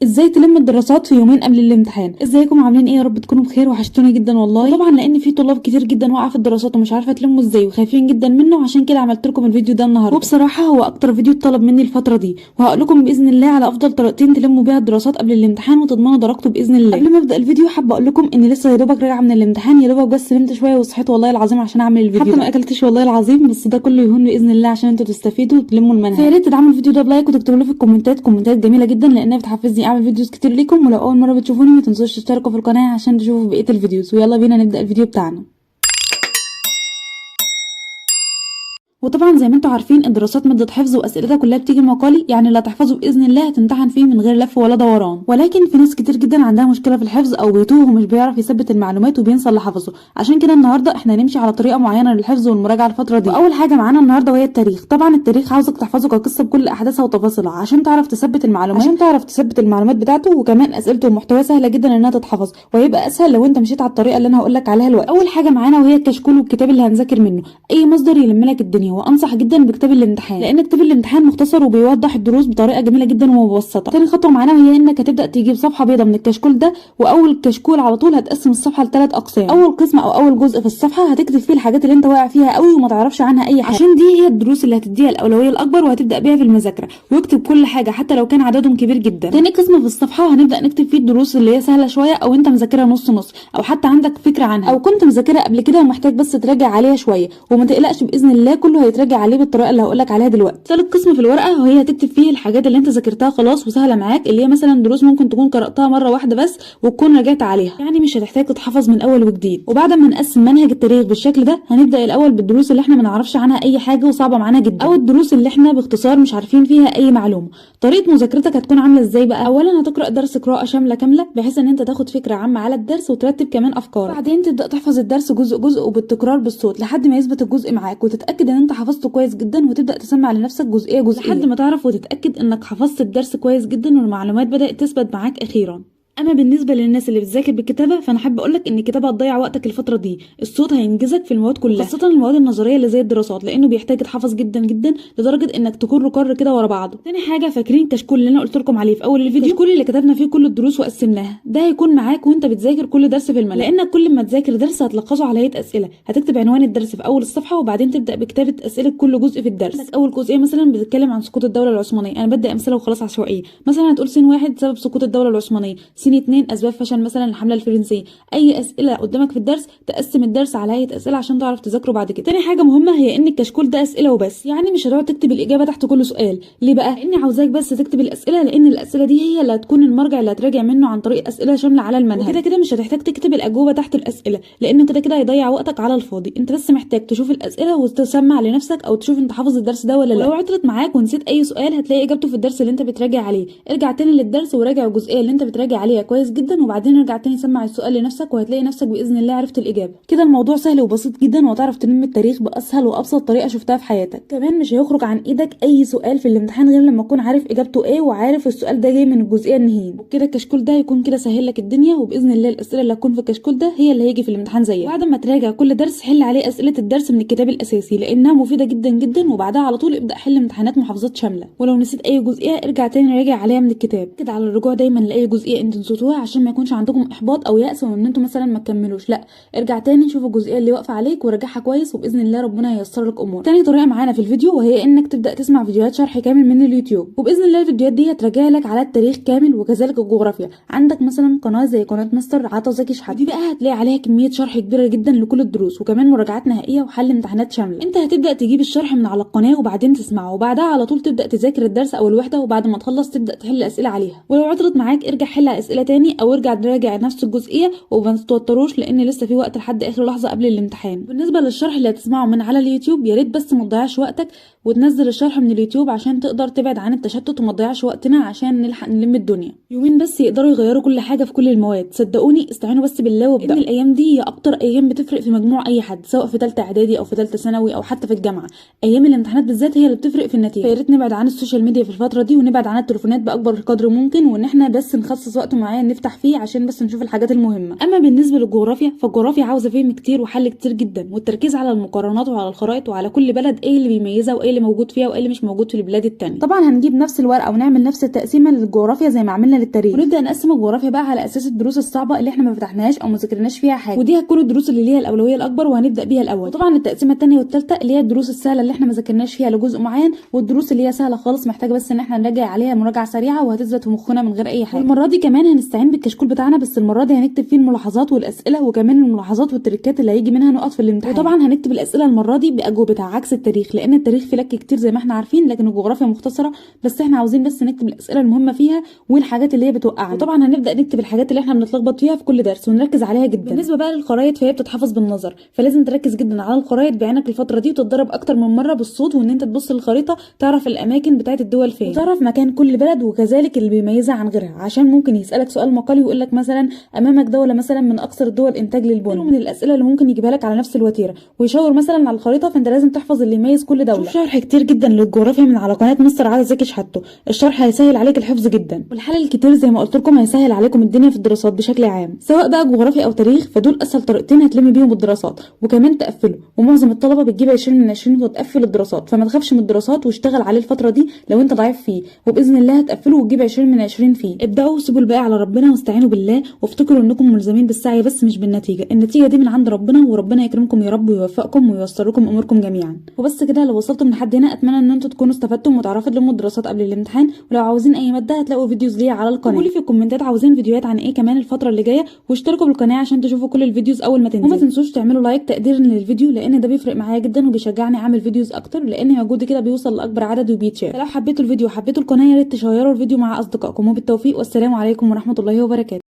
ازاي تلم الدراسات في يومين قبل الامتحان. ازيكم عاملين ايه؟ يا رب تكونوا بخير، وحشتوني جدا والله. طبعا لان في طلاب كتير جدا واقعه في الدراسات ومش عارفه تلمه ازاي وخايفين جدا منه، عشان كده عملت لكم الفيديو ده النهارده. وبصراحة هو اكتر فيديو اتطلب مني الفترة دي، وهقول لكم باذن الله على افضل طريقتين تلموا بيها الدراسات قبل الامتحان وتضمنوا درجته باذن الله. قبل ما ابدا الفيديو حابة اقول لكم ان لسه يا دوبك راجعه من الامتحان، يا دوبك بس نمت شوية وصحيت والله العظيم عشان اعمل الفيديو، حتى ما اكلتش والله العظيم، بس ده كله يهون باذن الله عشان انتوا تستفيدوا وتلموا المنهج. فيا ريت تدعموا الفيديو ده ب like وتكتبوا لي في الكومنتات كومنتات جميلة جدا لانها بتحفزني اعمل videos كتير ليكم. ولو اول مرة بتشوفوني ما تنسوش تشتركوا في القناة عشان تشوفوا بقية ال videos. ويلا بينا نبدا الفيديو بتاعنا. وطبعا زي ما انتم عارفين الدراسات مادة حفظ واسئلتها كلها بتيجي مقالي، يعني اللي هتحفظه باذن الله هتمتحن فيه من غير لف ولا دوران. ولكن في ناس كتير جدا عندها مشكلة في الحفظ او بيتوه ومش بيعرف يثبت المعلومات وبينسى اللي حفظه. عشان كده النهارده احنا هنمشي على طريقه معينة للحفظ والمراجعه الفترة دي. واول حاجة معانا النهارده وهي التاريخ. طبعا التاريخ عاوزك تحفظه كقصة بكل احداثها وتفاصيلها عشان تعرف تثبت المعلومات، عشان تعرف تثبت المعلومات بتاعته. وكمان اسئلته ومحتواه سهلة جدا انها تتحفظ، وهيبقى اسهل لو انت مشيت على الطريقة اللي انا هقول لك عليها دلوقتي. اول حاجة معانا وهي الكشكول والكتاب اللي هنذاكر منه، اي مصدر يلم لك الدنيا. وانصح جدا بكتاب الامتحان لان كتاب الامتحان مختصر وبيوضح الدروس بطريقة جميلة جدا ومبسطه. تاني خطوة معانا وهي انك هتبدا تجيب صفحة بيضاء من الكشكول ده، واول كشكول على طول هتقسم الصفحة لثلاث اقسام. اول قسم او اول جزء في الصفحة هتكتب فيه الحاجات اللي انت واقع فيها قوي وما تعرفش عنها اي حاجة، عشان دي هي الدروس اللي هتديها الاولوية الاكبر وهتبدا بيها في المذاكرة، واكتب كل حاجة حتى لو كان عددهم كبير جدا. تاني قسم في الصفحة هنبدا نكتب فيه الدروس اللي هي سهلة شوية او انت مذاكرها نص نص او حتى عندك فكرة عنها او كنت مذاكرها قبل كده ومحتاج بس تراجع عليها شوية، وما تقلقش باذن الله كله هيتراجع عليه بالطريقة اللي هقولك عليها دلوقتي. ثالث قسم في الورقة وهي هتكتب فيه الحاجات اللي انت ذاكرتها خلاص وسهلة معاك، اللي هي مثلا دروس ممكن تكون قراتها مرة واحدة بس وتكون راجعت عليها، يعني مش هتحتاج تتحفظ من اول وجديد. وبعد ما نقسم منهج التاريخ بالشكل ده هنبدا الاول بالدروس اللي احنا ما نعرفش عنها اي حاجة وصعبة معانا جدا، او الدروس اللي احنا باختصار مش عارفين فيها اي معلومة. طريقه مذاكرتك هتكون عامله ازاي بقى؟ اولا هتقرا درس قراءة شاملة كاملة بحيث ان انت تاخد فكرة عامة على الدرس وترتب كمان افكارك. بعدين تبدا تحفظ الدرس جزء جزء وبالتكرار بالصوت لحد ما يثبت الجزء معاك وتتاكد ان انت حفظته كويس جدا، وتبدا تسمع لنفسك جزئية جزئية لحد ما تعرف وتتاكد انك حفظت الدرس كويس جدا والمعلومات بدات تثبت معاك اخيرا. اما بالنسبة للناس اللي بتذاكر بالكتابة فانا حابة اقولك ان الكتابة هتضيع وقتك الفترة دي، الصوت هينجزك في المواد كلها خاصة المواد النظرية اللي زي الدراسات لانه بيحتاج يتحفظ جدا جدا لدرجة انك تكر كر كده ورا بعضه. تاني حاجة، فاكرين الكشكول اللي انا قلت لكم عليه في اول الفيديو؟ الكشكول اللي كتبنا فيه كل الدروس وقسمناها، ده هيكون معاك وانت بتذاكر كل درس في المنهج، لانك كل ما تذاكر درس هتلخصه على هيئة اسئلة. هتكتب عنوان الدرس في اول الصفحة وبعدين تبدا بكتابه اسئلة كل جزء في الدرس. اول جزئية مثلا بتتكلم عن سقوط الدولة العثمانية، انا ببدا امثلة وخلاص عشوائية. مثلا هتقول سين واحد سبب سقوط الدولة العثمانية، سين 2 اسباب فشل مثلا الحملة الفرنسية. اي اسئلة قدامك في الدرس تقسم الدرس على هيئة اسئلة عشان تعرف تذاكره بعد كده. تاني حاجة مهمة هي ان الكشكول ده اسئلة وبس، يعني مش هتقعد تكتب الاجابة تحت كل سؤال. ليه بقى؟ لاني عاوزاك بس تكتب الاسئلة، لان الاسئلة دي هي اللي هتكون المرجع اللي هتراجع منه عن طريق اسئلة شاملة على المنهج. وكده كده مش هتحتاج تكتب الاجوبة تحت الاسئلة لانه كده كده هيضيع وقتك على الفاضي. انت بس محتاج تشوف الاسئلة وتسمع لنفسك او تشوف انت حافظ الدرس ده ولا لا. لو عطلت معاك ونسيت اي سؤال هتلاقي اجابته في الدرس اللي انت بتراجع عليه. ارجع تاني للدرس وراجع الجزئية اللي انت بتراجع عليها كويس جدا، وبعدين ارجع تاني سمع السؤال لنفسك وهتلاقي نفسك باذن الله عرفت الاجابة. كده الموضوع سهل وبسيط جدا وهتعرف تلم التاريخ باسهل وابسط طريقه شفتها في حياتك. كمان مش هيخرج عن ايدك اي سؤال في الامتحان غير لما تكون عارف اجابته ايه وعارف السؤال ده جاي من الجزئية النهين. وبكده الكشكول ده هيكون كده سهل لك الدنيا، وباذن الله الاسئلة اللي هتكون في الكشكول ده هي اللي هيجي في الامتحان زيها. بعد ما تراجع كل درس حل عليه اسئلة الدرس من الكتاب الاساسي لانها مفيدة جدا جدا، وبعدها على طول ابدا حل امتحانات محافظات شاملة. ولو نسيت اي جزئية ارجع تاني راجع عليها من الكتاب. كده على الرجوع دايما لاي جزئية انتوا نسيتوها عشان ما يكونش عندكم احباط او يأس وان انتوا مثلا ما تكملوش، لا ارجع تاني شوف الجزئية اللي واقفة عليك وراجعها كويس وباذن الله ربنا ييسر لك امورك. تاني طريقه معانا في الفيديو وهي انك تبدا تسمع فيديوهات شرح كامل من اليوتيوب، وباذن الله الفيديوهات دي هتراجع لك على التاريخ كامل وكذلك الجغرافيا. عندك مثلا قناة زي قناة مستر عطا زكي شحاته، دي بقى هتلاقي عليها كمية شرح كبيرة جدا لكل الدروس وكمان مراجعات نهائية وحل امتحانات شاملة. انت هتبدا تجيب الشرح من على القناة وبعدين تسمعه، وبعدها على طول تبدا تذاكر الدرس او الوحدة، وبعد ما تخلص تبدا تحل اسئلة عليها. ولو عطلت معاك ارجع حل اسئلة تاني او ارجع تراجع نفس الجزئية، وما تتوتروش لان لسه في وقت لحد اخر لحظة قبل الامتحان. بالنسبة للشرح اللي هتسمعه من على اليوتيوب يا ريت بس ما تضيعش وقتك وتنزل الشرح من اليوتيوب عشان تقدر تبعد عن التشتت وما تضيعش وقتنا عشان نلحق نلم الدنيا. يومين بس يقدروا يغيروا كل حاجة في كل المواد، صدقوني استعينوا بس بالله وابدأوا. ان الايام دي هي اكتر ايام بتفرق في مجموع اي حد، سواء في ثالثة اعدادي او في ثالثة ثانوي او حتى في الجامعة. ايام الامتحانات بالذات هي اللي بتفرق في النتيجة. فيا ريت نبعد عن ال social media في الفترة دي ونبعد عن التليفونات باكبر قدر ممكن، وان احنا بس نخصص وقت معين معين نفتح فيه عشان بس نشوف الحاجات المهمة. اما بالنسبة للجغرافيا، فالجغرافيا عاوزه فهم كتير وحل كتير جدا، والتركيز على المقارنات وعلى الخرائط وعلى كل بلد ايه اللي بيميزها وايه اللي موجود فيها وايه اللي مش موجود في البلاد التانية. طبعا هنجيب نفس الورقة ونعمل نفس التقسيمه للجغرافيا زي ما عملنا للتاريخ، ونبدا نقسم الجغرافيا بقى على اساس الدروس الصعبة اللي احنا ما فتحناهاش او ما ذاكرناش فيها حاجة، ودي هتكون الدروس اللي ليها الاولوية الاكبر وهنبدا بيها الاول. وطبعا التقسيمه الثانية والثالثة اللي هي الدروس السهلة اللي احنا ما ذاكرناش فيها لجزء معين، والدروس اللي هي سهلة خالص محتاجه بس ان احنا نراجع عليها مراجعه سريعة وهتثبت في مخنا من غير اي حاجة. المرة دي كمان هنستعين بالكشكول بتاعنا، بس المرة دي هنكتب فيه الملاحظات والاسئلة، وكمان الملاحظات والتريكات اللي هيجي منها نقط في الامتحان. وطبعا هنكتب الاسئلة المرة دي باجوبتها عكس التاريخ، لان التاريخ فيه لك كتير زي ما احنا عارفين، لكن الجغرافيا مختصره، بس احنا عاوزين بس نكتب الاسئلة المهمة فيها والحاجات اللي هي بتوقعنا. وطبعا هنبدا نكتب الحاجات اللي احنا بنتلخبط فيها في كل درس ونركز عليها جدا. بالنسبة بقى للخرايط فهي بتتحفظ بالنظر، فلازم تركز جدا على الخرايط بعينك الفترة دي، وتتدرب اكتر من مرة بالصوت، وان انت تبص للخريطه تعرف الاماكن بتاعه الدول فين، وتعرف مكان كل بلد وكذلك اللي بيميزها عن غيرها، عشان ممكن يسالك سؤال مقالي ويقول لك مثلا امامك دولة مثلا من اكثر الدول انتاج للبن، من الاسئلة اللي ممكن يجيبها لك على نفس الوتيره، ويشاور مثلا على الخريطة، فانت لازم تحفظ اللي يميز كل دولة. شوف شرح كتير جدا للجغرافيا من على قناة مستر عادل زكي شحاته، الشرح هيسهل عليك الحفظ جدا، والحل الكتير زي ما قلت لكم هيسهل عليكم الدنيا في الدراسات بشكل عام، سواء بقى جغرافيا او تاريخ، فدول اسهل طريقتين هتلم بيهم الدراسات وكمان تقفله. ومعظم الطلبة بتجيب 20 من 20 وتقفل الدراسات، فما تخافش من الدراسات واشتغل عليه الفترة دي لو انت ضعيف فيه، وباذن الله هتقفله وتجيب 20 من 20 فيه. ابداوا وسيبوا الباقي على ربنا واستعينوا بالله، وافتكروا انكم ملزمين بالسعي بس مش بالنتيجة، النتيجة دي من عند ربنا، وربنا يكرمكم يا رب ويوفقكم وييسر لكم اموركم جميعا. وبس كده، لو وصلتم لحد هنا اتمنى ان انتم تكونوا استفدتم وتعرفوا تلموا الدراسات قبل الامتحان، ولو عاوزين اي مادة هتلاقوا videos ليها على القناة. قولوا لي في الكومنتات عاوزين فيديوهات عن ايه كمان الفترة اللي جاية، واشتركوا بالقناة عشان تشوفوا كل ال videos اول ما تنزل، وما تنسوش تعملوا like تقديرا للفيديو، لان ده بيفرق معايا جدا وبيشجعني اعمل videos اكتر، لان مجهودي كده بيوصل لاكبر عدد وبيتشاف. فلو حبيتوا الفيديو وحبيتوا القناة يا ريت تشيروا الفيديو مع اصدقائكم، وبالتوفيق والسلام عليكم ورحمة الله وبركاته.